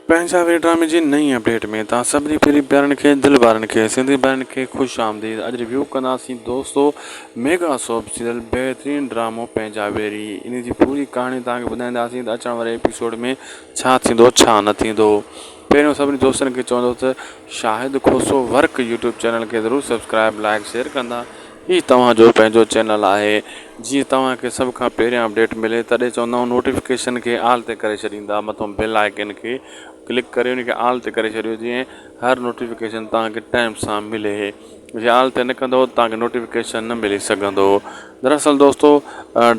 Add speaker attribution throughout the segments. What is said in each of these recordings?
Speaker 1: پنهنجا وي ڊرامي جي نئين اپڊيٽ ۾ توهان سڀني پرين پيارن کي دل وارن کي سنڌي ڀائرن کي خوش آمديد اڄ ريويو ڪنداسين دوستو ميگا سوپ سيريل بهترين ڊرامو پنهنجا ويري ان جي پوري ڪهاڻي توهان کي ٻڌائينداسين ته اچڻ واري ايپيسوڊ ۾ ڇا ٿيندو ڇا نه ٿيندو پهريون سڀني دوستن کي چوندو ته Shahid Khoso work YouTube channel کي ضرور سبسڪرائب لائڪ شيئر ڪندا هي توهان جو پنهنجو چينل آهي جيئن توهان کي سڀ کان پهريان اپڊيٽ ملي تڏهن چوندا آهيون نوٽيفڪيشن کي آل تي ڪري ڇڏيندا مٿو بيل آئيڪن کي ڪلڪ ڪري ان کي آل تي ڪري ڇڏيو جيئن هر نوٽيفڪيشن توهان کي ٽائيم سان ملي جي آل تي نه ڪندو توهان کي نوٽيفڪيشن نه ملي سگهندو دراصل دوستو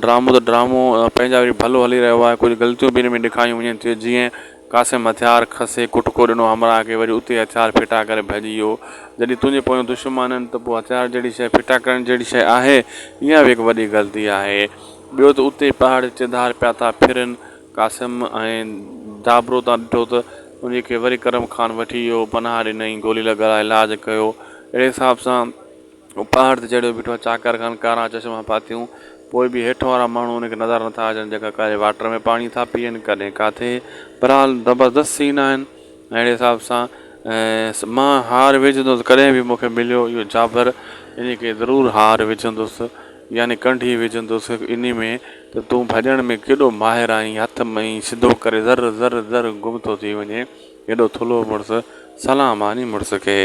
Speaker 1: ڊرامو ته ڊرامو پنهنجا وري ڀلو هلي رهيو آهي ڪجهه غلطيون به ان ۾ ڏيکاريون وڃن ٿيون جيئن قاسم هٿيار کسي ڪٽڪو ڏنو همراهه کي وري اتي هٿيار ڦٽا ڪري ڀڄي ويو. جڏهن تنهنجي پويان دشمن آهن ته پوء هٿيار جهڙي شيء ڦٽا ڪرڻ جهڙي شيء آهي؟ اها به هڪ وڏي غلطي آهي. ٻيو ته اتي پهاڙ جي چوڌار پيا ٿا ڦرن. قاسم ۽ دابرو تان ڏٺو ته انهيء کي وري ڪرم خان وٺي ويو، پناهه ڏنائين، گولي لڳرائي علاج ڪيو. اهڙي حساب سان. هو پهاڙ تي چڙهيو بيٺو آهي. چاڪر خان ڪارا چشما پاتيون، پوء به هيٺ وارا ماڻهو هن کي نظر نٿا اچن، جيڪا ڪڏهن واٽر ۾ پاڻي ٿا پيئن، ڪڏهن ڪاٿي. بهرحال زبردست سين آهن. اهڙي حساب سان مان هار وجهندس، ڪڏهن به مون کي مليو اهو جابر، ان کي ضرور هار وجهندس، يعني ڪنڍي وجهندس انهي ۾ ته تون ڀڄڻ ۾ ڪيڏو ماهر آهين، هٿ ۾ ئي سڌو ڪري ذر ذر ذر گم ٿو ٿي وڃين، ايڏو ٿلهو مڙس، سلام آ انهي مڙس کي.